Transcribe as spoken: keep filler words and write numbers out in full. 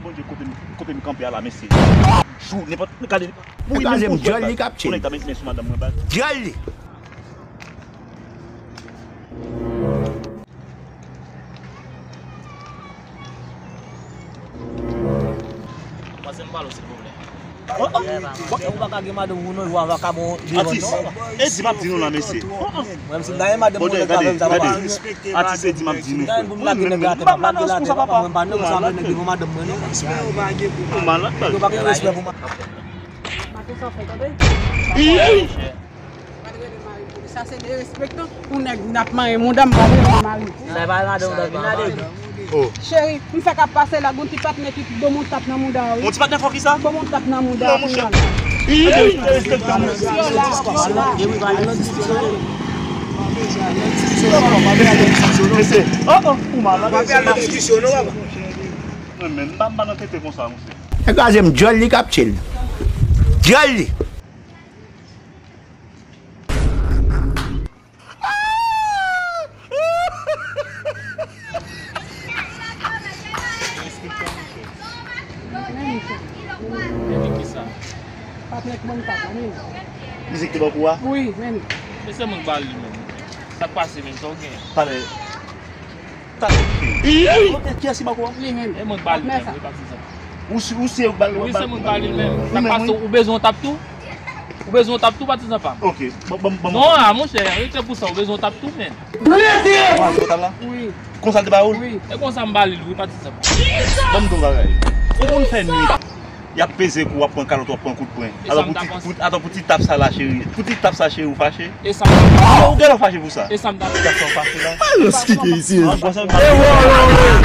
Bondye, kote m, kote m kanpe a la, mesye. Jou, nenpòt, gade, mouri menm pou jwèt bal. Pou nèg ta met men sou madanm mwen bal. Dyòl li. Pase m pale w, silvouplè. Ou pa ka gen madanm ou non, ou a vakabon devan non. Atis, e di m ap di nou la, mesye. Mwen menm si m ta gen madanm mwen, nèg la fè m sa, papa. Atis, e di m ap di nou, frè. Mwen menm, mwen pa nan responsab, papa. Mwen pa nan responsab nèg devan madanm mwen non. Ou malad, baz. Yo pa gen respè pou madanm. Maten sa fè, tande? Sa se derespektan pou nèg n ap manyen mouda m pa vle mari. Sa e pa madanm ou ta vin la de. Oh. Cheri, m fèk ap pase la, gon ti patnè ki bon moun tap nan mouda wi. Yon ti patnè fò ki sa? Bon moun tap nan mouda. Non, monchè. Ey, derespektan, mesye. Mesye, oh, oh, ou malad. Pa fè al nan diskisyon non, papa. Mwen menm, m pa, m pa nan tete konsa, mesye. E kraze m, dyòl li k ap tchil. Dyòl li. Patnè k ban m tap la, men. Mizik te bò kou a? Wi, men. Mesye, mwen ba li menm. Sa k pase menm, sa w gen? Pale. Talè. Kiyès ki bò kou a? Li menm. E mwen ba li menm, wi, patizan. Ou si, ou si, ou ba li, wi, se mwen ba li menm. Sa k pase, ou bezwen yon tap tou? Ou bezwen yon tap tou, patizan pa m? Ok. Bon, bon, bon. Non, a, monchè, rete pou sa, ou bezwen yon tap tou, men. Ou al sou tap la? Wi. Konsa l te ba ou l? Wi. E konsa m ba li l, wi, patizan. Ban m di w bagay. Ou konn fè nwit, y ap peze kou, w ap pran kalòt, w ap pran kout pwen. Atò pou ti, pou, atò pou ti tap sa la, cheri. Pou ti tap sa, cheri, ou fache? E sa m ta... Ou genlè fache pou sa? E sa m ta... Gason fache la. Alòs ki te isi. An, konsa m ba li.